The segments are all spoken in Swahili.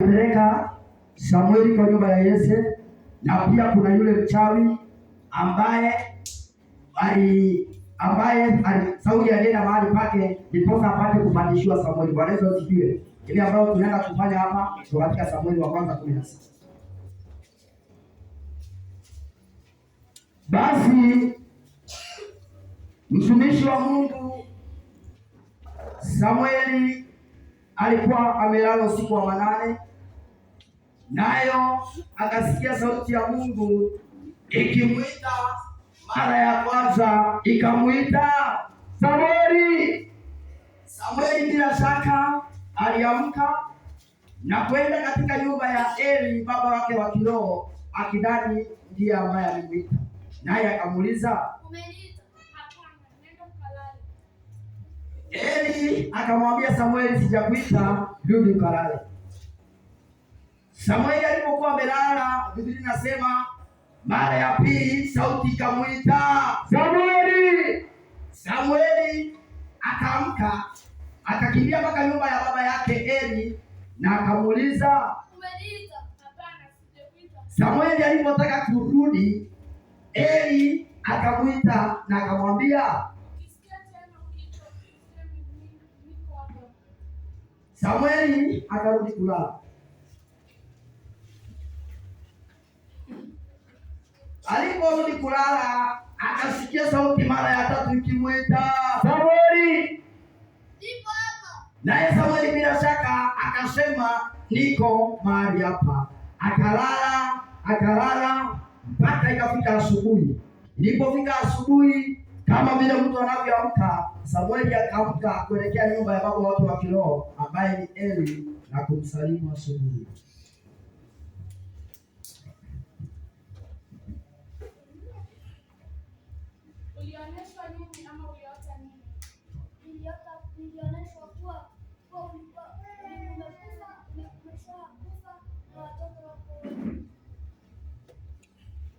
Peleka Samueli kwa nyumba ya Yese, na pia kuna yule mchawi ambaye ali ambaye ali, Sauli alienda mahali pake ndiposa apate kupandishiwa Samueli. Bwana Yesu asifiwe. Ile ambayo tunaenda kufanya hapa ni katika Samueli wa kwanza 16. Basi mtumishi wa Mungu Samueli alikuwa amelala usiku wa manane, nayo akasikia sauti ya Mungu ikimwita mara ya kwanza, ikamwita Samueli. Samueli bila shaka aliamka na kwenda katika nyumba ya Eli baba wake wa kiroho, akidhani ndiye ambaye alimwita, naye akamuuliza, Umeniita? Hapana, nenda ukalale. Eli akamwambia Samueli, sijakuita, rudi ukalale. Samueli alipokuwa amelala, Biblia inasema mara ya pili sauti ikamwita Samueli. Samueli akaamka akakimbia mpaka nyumba ya baba yake Eli na akamuuliza. Umeniita? Hapana, sijakuita. Samueli alipotaka kurudi, Eli akamwita na akamwambia, Ukisikia tena ukiitwa, useme niko hapa. Samueli akarudi kulala. Aliporudi kulala, akasikia sauti mara ya tatu ikimwita Samueli. Nipo hapa. Naye Samueli bila shaka akasema, niko mahali hapa. Akalala, akalala mpaka ikafika asubuhi. Ilipofika asubuhi, kama vile mtu anavyoamka, Samueli akaamka kuelekea nyumba ya baba wake wa kiroho ambaye ni Eli na kumsalimu asubuhi. Ulioneshwa nini ama uliota nini? Nilioneshwa kuwa ulikuwa umekufa, umeshakufa na watoto wako wote.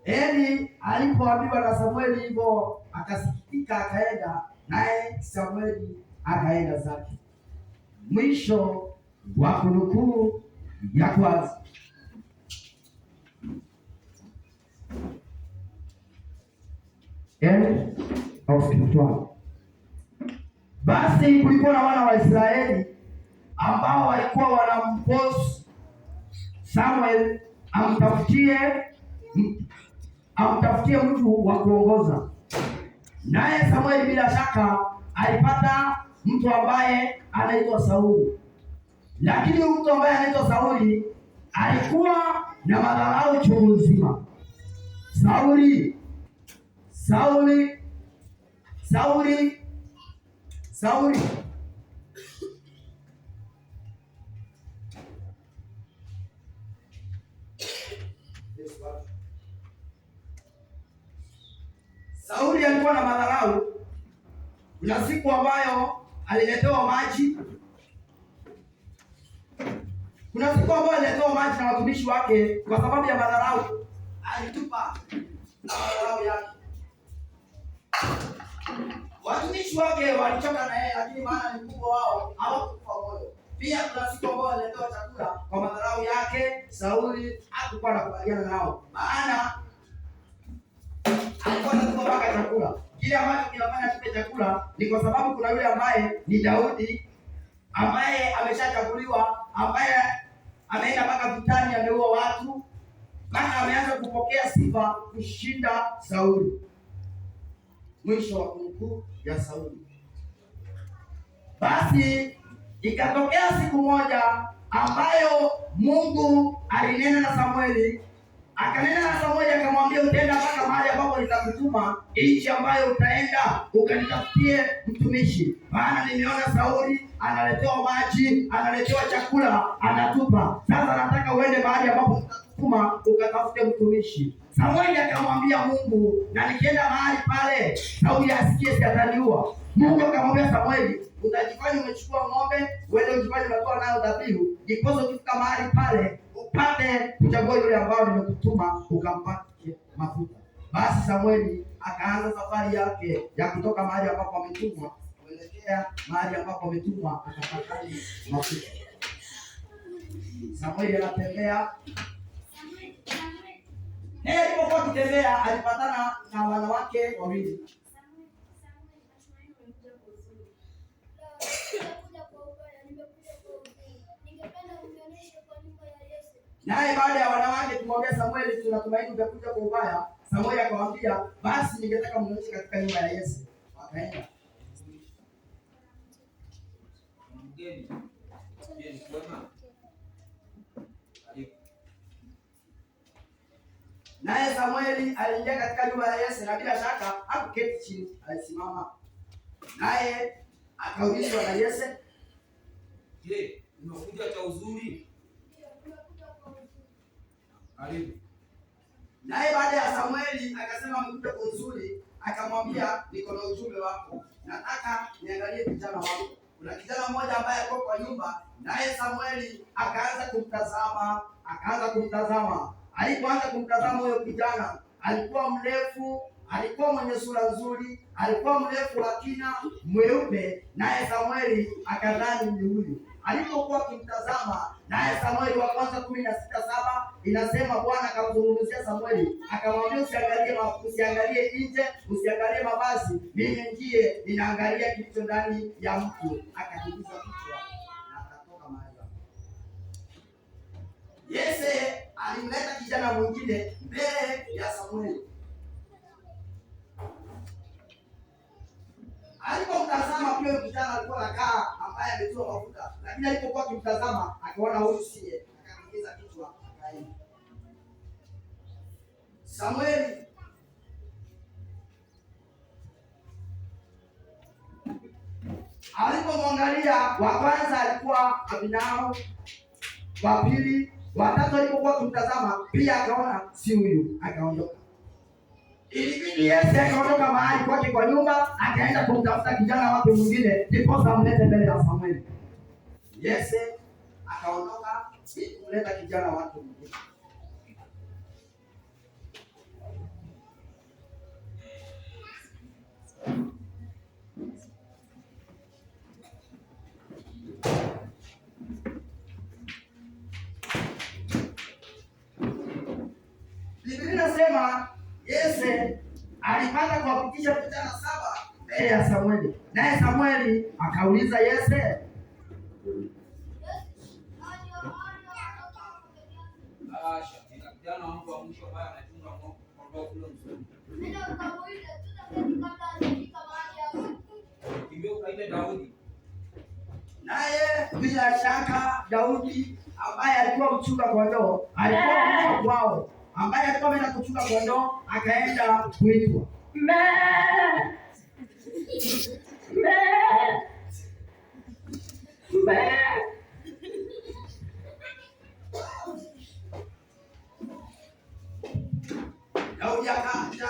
Eli alipoambiwa na Samueli hivyo akasikitika, akaenda naye Samueli akaenda zake. Mwisho wa kunukuu ya kwanza. End of script one. Basi kulikuwa na wana wa Israeli ambao walikuwa wanampost Samuel amtafutie mtu wa kuongoza. Naye Samueli bila shaka alipata mtu ambaye anaitwa Sauli, lakini huyu mtu ambaye anaitwa Sauli alikuwa na madharau chungu nzima. Sauli, Sauli, Sauli, Sauli. Sauli alikuwa na madharau. Kuna siku ambayo aliletewa maji, kuna siku ambayo aliletewa maji na watumishi wake, kwa sababu ya madharau alitupa na madharau yake. Watumishi wake walichoka na yeye, lakini maana ni mkubwa wao hawakufa moyo. Pia kuna siku ambayo aliletewa chakula kwa madharau yake, Sauli hakukuwa anakubaliana nao, maana alikuwa anatupa mpaka chakula. Kile ambacho kinafanya tupe chakula ni kwa sababu kuna yule ambaye ni Daudi ambaye ameshachaguliwa, ambaye ameenda mpaka vitani, ameua watu mpaka ameanza kupokea sifa kushinda Sauli. Mwisho wa kunukuu ya Sauli. Basi ikatokea siku moja ambayo Mungu alinena na Samueli, akanena na Samueli akamwambia, utaenda mpaka mahali ambapo nitakutuma, nchi ambayo utaenda ukanitafutie mtumishi, maana nimeona Sauli analetewa maji, analetewa chakula, anatupa. Sasa nataka uende mahali ambapo nitakutuma ukatafute mtumishi. Samueli akamwambia Mungu, na nikienda mahali pale Sauli asikie, si ataniua? Mungu akamwambia Samueli, utajifanya umechukua ng'ombe, uende ujifanye unatoa nayo dhabihu, ndiposa ukifika mahali pale upate kuchagua yule ambao nimekutuma ukampake mafuta. Basi Samueli akaanza safari yake ya kutoka mahali ambapo ametumwa kuelekea mahali ambapo ametumwa akapakane mafuta. Samueli anatembea. Naye alipokuwa akitembea alipatana na wanawake wawili. La, sijakuja kwa ubaya, nimekuja kwa uzuri. Ningependa unionyeshe kwa nyumba ya Yese. Naye baada ya wanawake kumwambia Samueli, tunatumaini utakuja kwa ubaya, Samueli akawaambia, basi ningetaka mnionyeshe katika nyumba ya Yese. Wakaenda. Mgeni. Je, ni kwema? Karibu. Naye Samueli aliingia katika nyumba ya Yese na bila shaka hakuketi chini, alisimama. Naye akaulizwa na Yese, Je, umekuja cha uzuri? Ndio, nimekuja kwa uzuri. Karibu. Naye baada ya Samueli akasema amekuja kwa uzuri, akamwambia niko na ujumbe wako, nataka niangalie kijana wako. Kuna kijana mmoja ambaye alikuwa kwa nyumba, naye Samueli akaanza kumtazama, akaanza kumtazama. Alipoanza kumtazama huyo kijana, alikuwa mrefu, alikuwa mwenye sura nzuri, alikuwa mrefu wa kina, mweupe, naye Samueli akadhani ni huyu. Alipokuwa akimtazama, naye Samueli wa kwanza 16:7 inasema Bwana akamzungumzia Samueli akamwambia, usiangalie nje, usiangalie mavazi, mimi ndiye ninaangalia kilicho ndani ya mtu. Akatikisa kichwa na akatoka mahali hapo. Yese alimleta kijana mwingine mbele ya Samueli. Alipomtazama pia huyu kijana alikuwa anakaa ambaye ametiwa mafuta, lakini alipokuwa akimtazama akaona huyu siye, akaingiza kichwa akaenda. Samueli alipomwangalia, wa kwanza alikuwa Abinao, wa pili, wa tatu alipokuwa akimtazama pia akaona si huyu, akaondoka. Ilibidi Yese akaondoka mahali kwake kwa nyumba, akaenda kumtafuta kijana wake mwingine, ndiposa amlete mbele ya Samueli. Yese akaondoka ili kumleta kijana wake mwingine. Biblia inasema Yese alipata kuwapitisha vijana 7 mbele ya Samueli, naye Samueli akauliza Yese, Yese, hawa ndio watoto wako peke yake. Asha, nina kijana wangu wa mwisho ambaye anachunga kondoo kule msituni. Nenda ukamuite, tutaketi kabla hajafika mahali hapa. Kimbia ukaite Daudi. naye bila shaka Daudi ambaye alikuwa mchunga kondoo, alikuwa mchunga kwao, ambaye alikuwa ameenda kuchunga kondoo, akaenda kuitwa. Daudi akaja,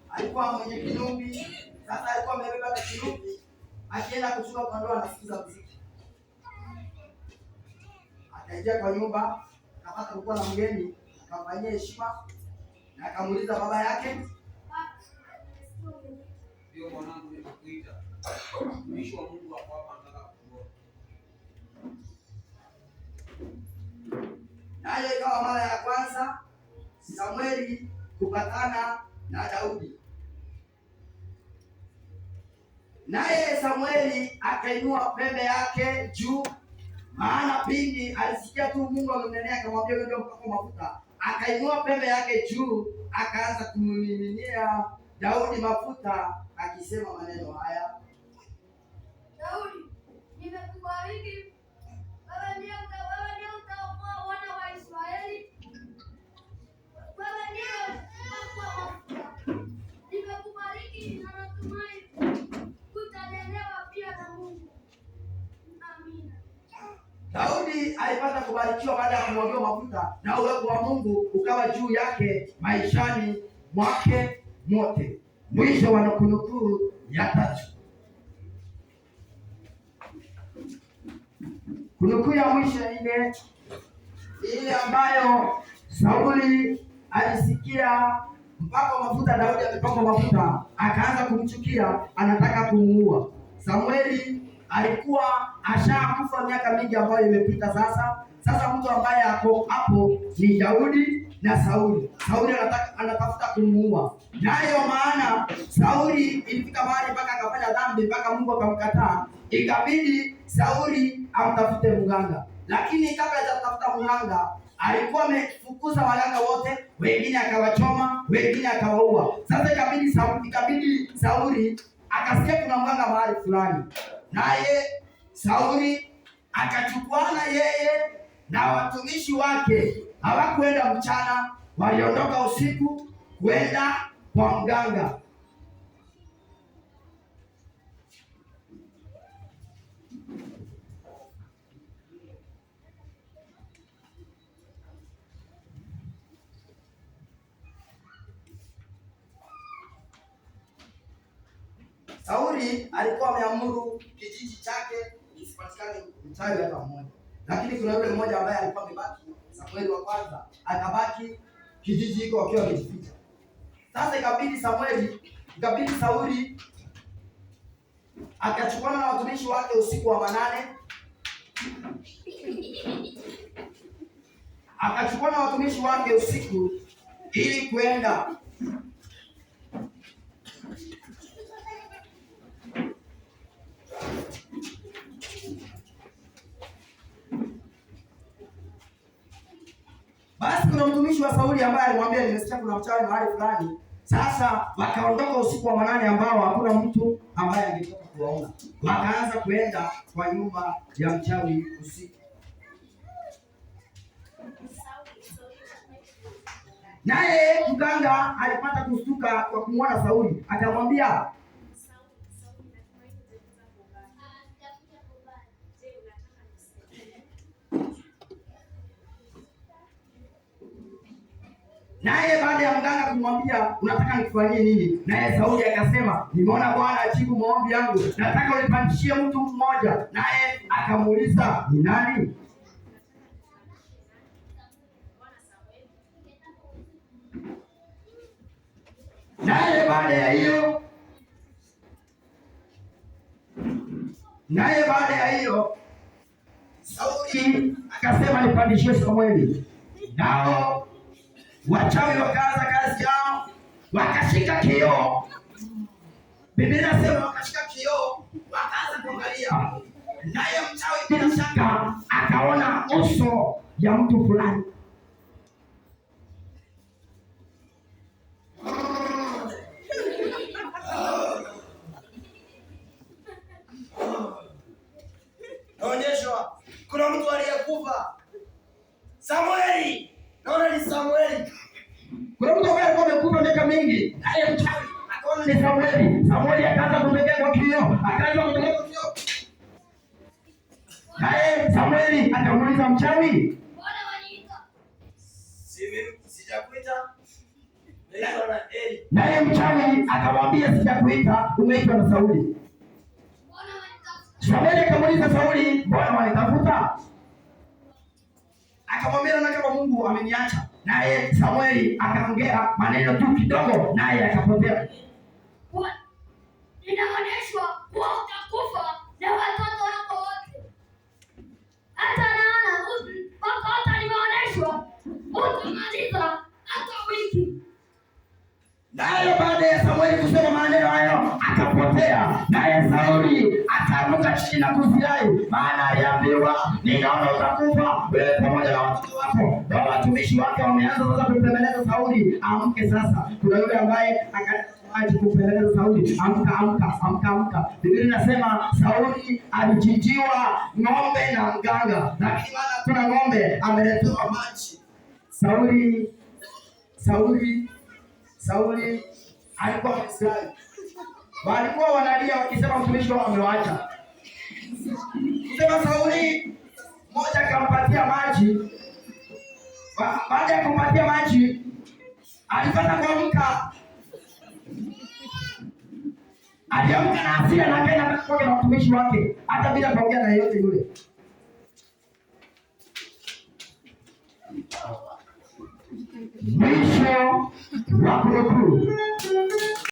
alikuwa mwenye kinubi. Sasa alikuwa amebeba kinubi, akienda kuchunga kondoo anasikiza muziki. Akaingia kwa nyumba, akapata kulikuwa na mgeni, akamfanyia heshima na akamuuliza baba yake. Ndio mwanangu, nimekuita. Mtumishi wa Mungu hapo hapa anataka kukuona. Nayo ikawa mara ya kwanza Samueli kupatana na Daudi. Naye Samueli akainua pembe yake juu, maana pindi alisikia tu Mungu amemnenea akamwambia wewe ndio mpako mafuta. Akainua pembe yake juu, akaanza kumimininia Daudi mafuta akisema maneno haya: Daudi, nimekubariki wewe, ndiye utaokoa wana wa Israeli. Wewe ndiye mpakwa mafuta. Nimekubariki na natumai utalelewa pia na Mungu. Amina. Daudi alipata kubarikiwa baada ya kumwagiwa mafuta na uwepo wa Mungu ukawa juu yake maishani mwake mote. Mwisho wa nukunukuu ya tatu. Kunukuu ya mwisho ile ile ambayo Sauli alisikia mpako mafuta, Daudi amepakwa mafuta, akaanza kumchukia, anataka kumuua. Samueli alikuwa ashakufa miaka mingi ambayo imepita sasa. Sasa mtu ambaye ako hapo ni Daudi na Sauli. Sauli anatafuta kumuua. Nayo maana Sauli ilifika mahali mpaka akafanya dhambi mpaka Mungu akamkataa. Ikabidi Sauli amtafute mganga. Lakini kabla hajatafuta mganga, alikuwa amefukuza waganga wote, wengine akawachoma, wengine akawaua. Sasa ikabidi Sauli akasikia kuna mganga mahali fulani. Naye Sauli akachukuana yeye na watumishi wake. Hawakuenda mchana, waliondoka usiku kwenda kwa mganga. Sauli alikuwa ameamuru kijiji chake kisipatikane mchawi hata mmoja. Lakini kuna yule mmoja ambaye alikuwa amebaki, Samueli wa kwanza, akabaki kijiji hiko wakiwa wamejificha. Sasa ikabidi Sauli akachukuana na watumishi wake usiku wa manane. Akachukuana na watumishi wake usiku ili kwenda Basi kuna mtumishi wa Sauli ambaye alimwambia, nimesikia kuna mchawi mahali fulani. Sasa wakaondoka usiku wa manane ambao hakuna mtu ambaye angetoka kuwaona. Wakaanza kuenda kwa nyumba ya mchawi usiku. Naye mganga alipata kushtuka kwa kumwona Sauli, akamwambia, naye baada ya mganga kumwambia, unataka nikufanyie nini? Naye Sauli akasema, nimeona Bwana ajibu maombi yangu, nataka unipandishie mtu mmoja. Naye akamuuliza, ni nani? Naye baada ya hiyo Sauli akasema, nipandishie Samueli. Nao wachawi wakaanza kazi yao, wakashika kioo. Biblia inasema wakashika kioo, wakaanza kuangalia. Naye mchawi bila shaka akaona uso ya mtu fulani. Naonyeshwa kuna mtu aliyekufa. Samueli. Naona ni Samueli. Kuna mtu ambaye alikuwa amekufa miaka mingi. Naye mchawi akaona ni Samueli. Samueli akaanza kumtegea kwa kioo, akaanza kumtegea kwa kioo. Naye Samueli akamuuliza mchawi, Mbona waniita? Sijakuita. Naitwa na Eli. Naye mchawi akamwambia, sijakuita, umeitwa na Sauli. Mbona wanitafuta? Samueli akamuuliza Sauli, mbona wanitafuta? Akamwambia, naona kama Mungu ameniacha. Naye Samueli akaongea maneno tu kidogo, naye akapotea. Ninaonyeshwa kuwa utakufa na watoto wako wote. Hata naona mpaka hata nimeonyeshwa utamaliza hata wiki. Naye baada ya Samueli kusema maneno hayo akapotea. Naye Sauli akaanguka chini na kuzirai, maana aliambiwa, ninaona utakufa wewe pamoja na watoto wako. Na watumishi wake wameanza sasa kumpembeleza Sauli amke sasa. Kuna yule ambaye akaanza kumpembeleza Sauli, amka, amka, amka, amka. Biblia inasema Sauli alichinjiwa ng'ombe na mganga, lakini maana kuna ng'ombe ameletewa maji. Sauli alikuwa Mwisraeli. Walikuwa wanalia wakisema mtumishi wao amewaacha. Kusema Sauli mmoja akampatia maji. Baada ya kumpatia maji alipata kuamka. Aliamka na hasira na akaenda kwake na mtumishi wake hata bila kuongea na yeyote yule. Mwisho wa kunukuu.